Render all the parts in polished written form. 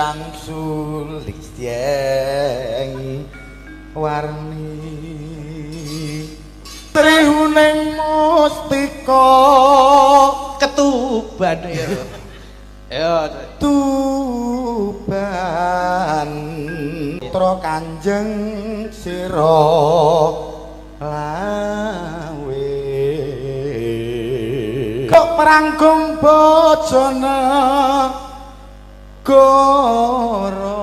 kang sulistyeng warni trihuning mustika ketuban ya. Ya Tuban putra Kanjeng Sira Lawe kok prangkung bojone goro.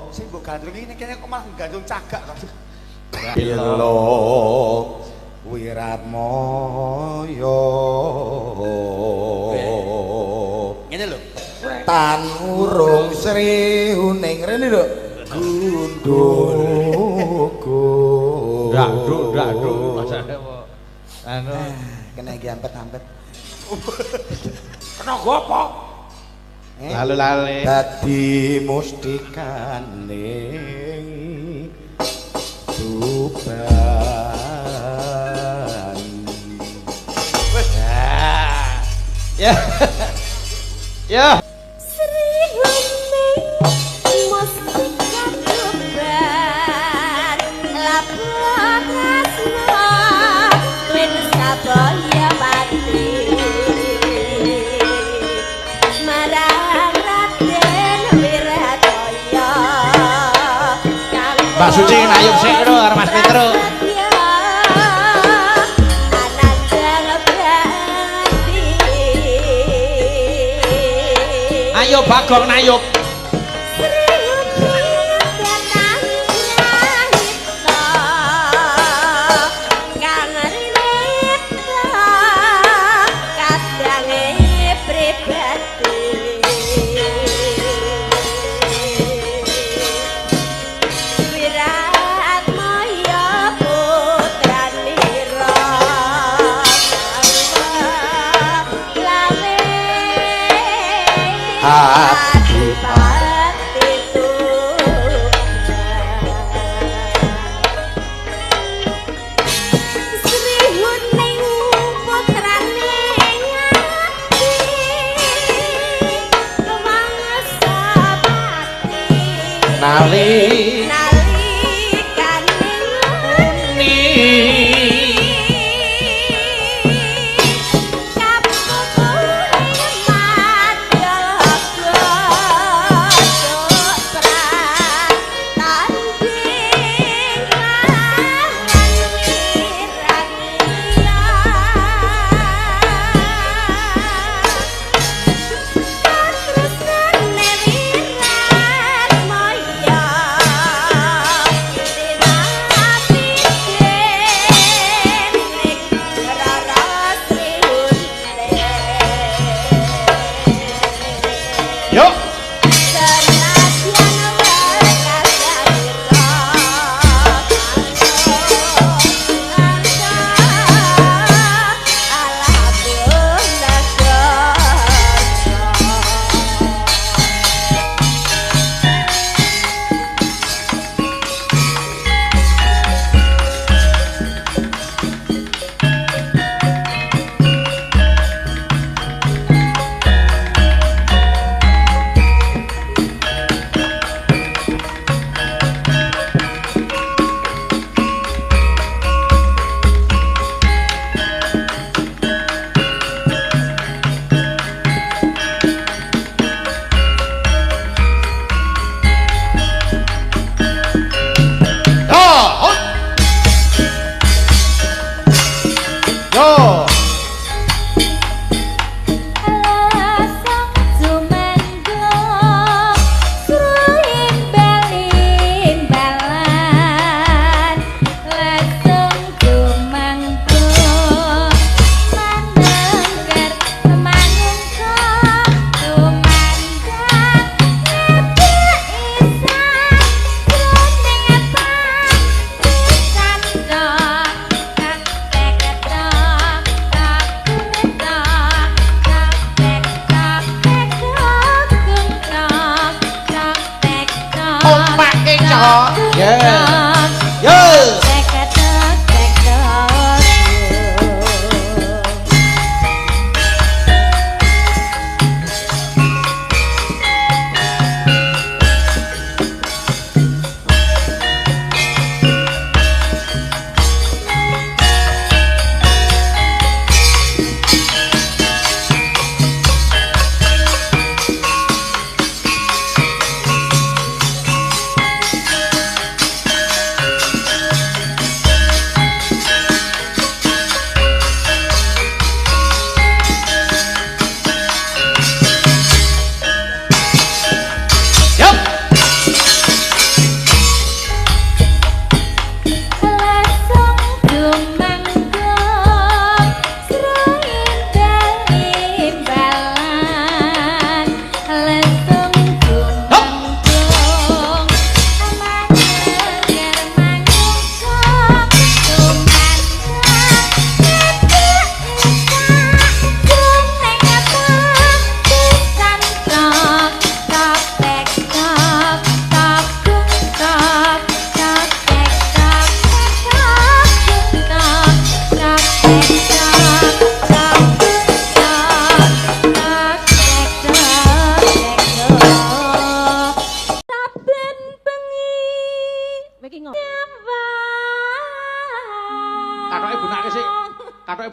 Sing mbok gandrung iki kene kok malah gandrung cagak kok. Bilo Wiratmoyo ngene lho. Tan urung Sri Huning rene lho. Gundhuku. Ndaduk ndaduk masane apa? Anu kena iki ampet-ampet. Kena go apa? Lalu-lale. Dadi mustikaning Tuban. Ya. Ya. Sri Huning mustika Tuban labuh tresna win sabaya pati marang Raden Wirataya kang Mbak Suci nayub sik lho karo Mas Petro. Ayo Bagong nayub. Adipati Tuban Sri Huning putrane Ngati Wangsapati Nali nalikane ni Yuk. Yo. Yeah. Yo.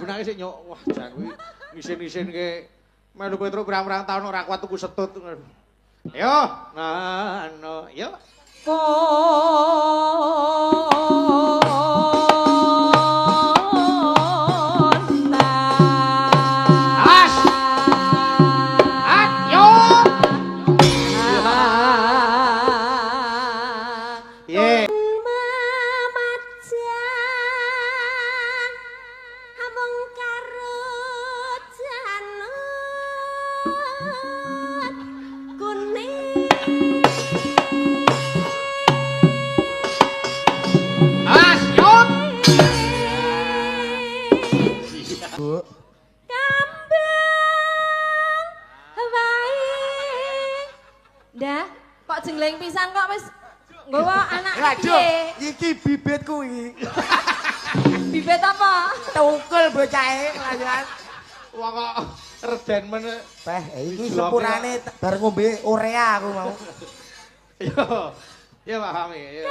benake sik nyok. Wah, jan kuwi ngisin-isinke melu Petruk pirang-pirang taun ora kuat tuku setut. Ayo, nah, no, yo. Awas. At, yo. Piye? Memajang amung karo janut kuning. Awas, yo. Bu. Kambang wae. Dah, kok jenggleng pisan kok wis nggawa anak Waduh, piye? iki bibitku iki. Bibit apa? Tukul bocahe lanjutan. Wah kok reden men. Peh, iki sepurane bar ngombe Orea aku mau. Yo. Yo Pak Fahmi, yo.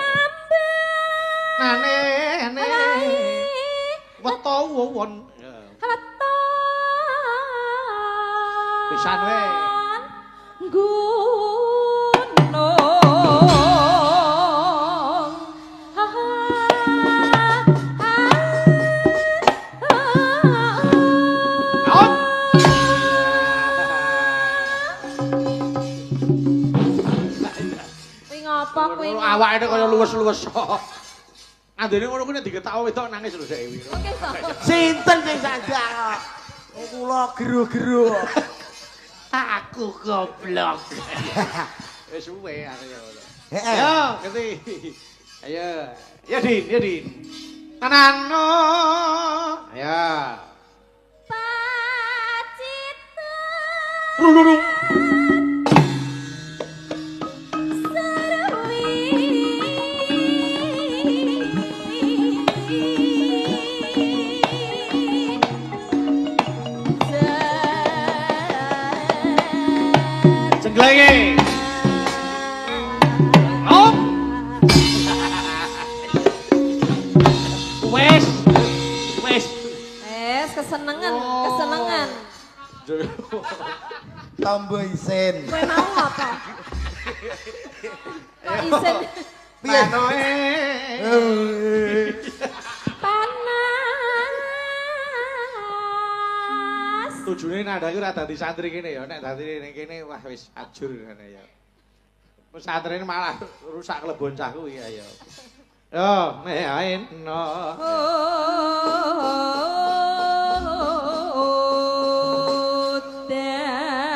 Nane, nane. Weto won. Weton. Pisan we. Gunung. Ha, ha, ha, ha. Out. Kuwi ngopo kuwi? Awake kaya luwes-luwes. Andene ngono kuwi nek diketawa wedok nangis lho sik kuwi. Oke, to. Sinten sing sanjang kok? Kula geru-geru. Aku goblok. Wis suwe aku ya ngono. Heeh. Ayo, ngerti. Ayo. Ya Din, ya Din. Tanano. Ayo. Pacita Rulurung. serwi. Jengglenge. Op. Wes. Wes. Wes kesenengan, Oh. kesenengan. Tombo isin. Kowe mau apa? Kok isin Piye? Panoe. panas. Tujune nada iki ora dadi santri kene ya, nek dadi ning kene wah wis ajur ngene ya. Pesantren malah rusak klebon cah kuwi ya. Yo, nek no.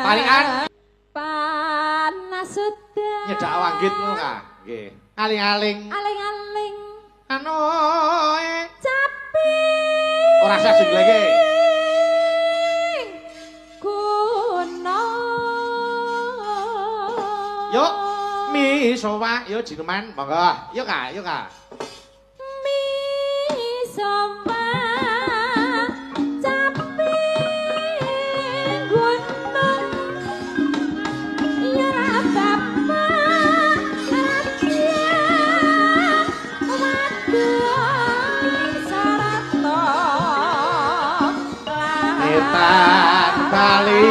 Palikan. Panas udan. Nyedak wanggit ngono ka? Nggih. Aling-aling. Aling-aling. Anoe. Capi. Ora sah jenglenge. Gunung. Yuk, misowa, yo jineman, monggo. Yuk ka, yuk ka. Misowa capi gunung. Ya bapak raja wadon sarato Etan Bali.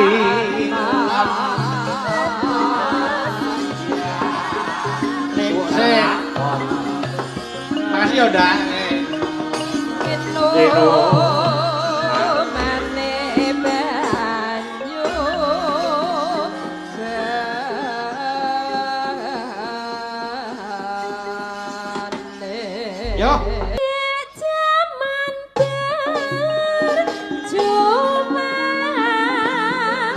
Sik. Makasih ya, Ndak. Eno mane banyu gane. Yo. Jaman percuma.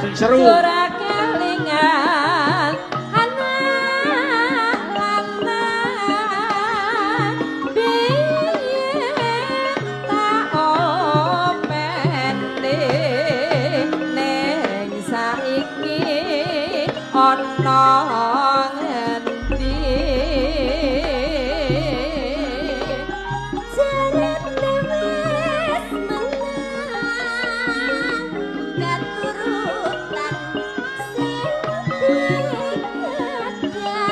Sing seru. Ora kelingan anak lanang biyen tak openi ning saiki ana ngendi jarene wis menang katurutan sing dikadang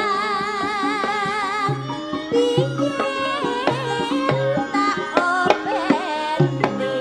biyen tak openi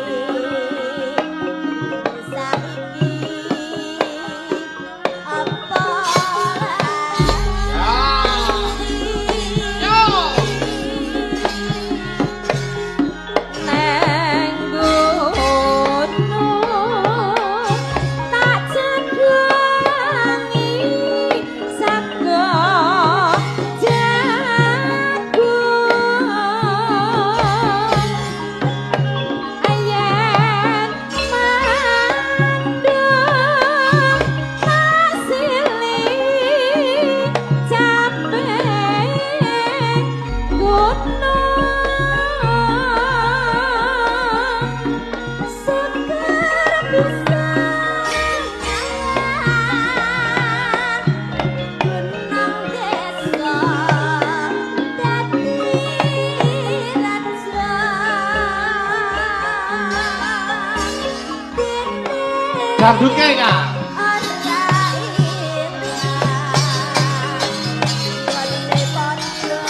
Dangdutke ya. Ora ilang gone padha.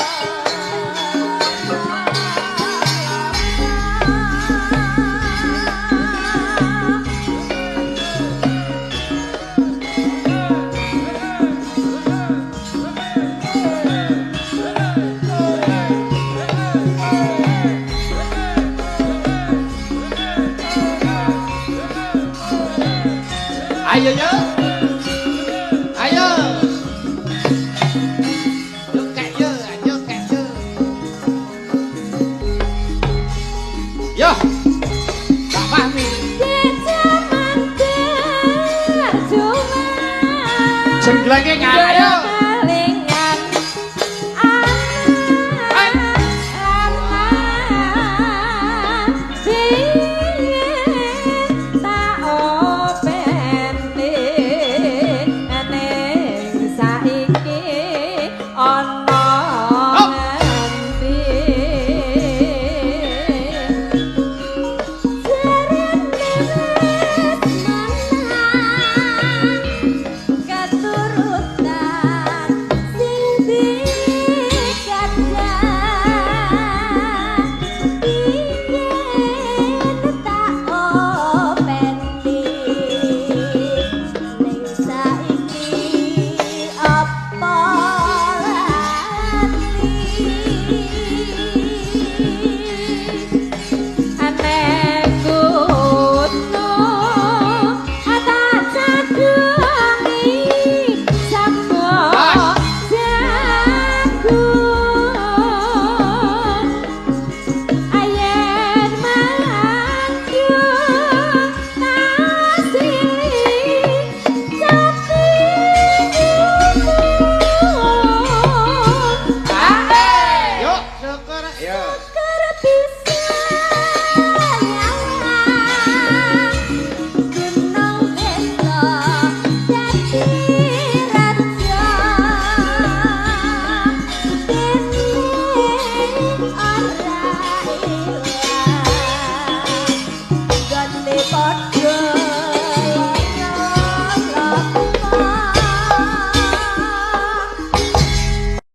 Ayo yo. Ayo. Yo kek yo, ayo kek yo. Yo. Pak Fahmi. Jengglenge kan ayo.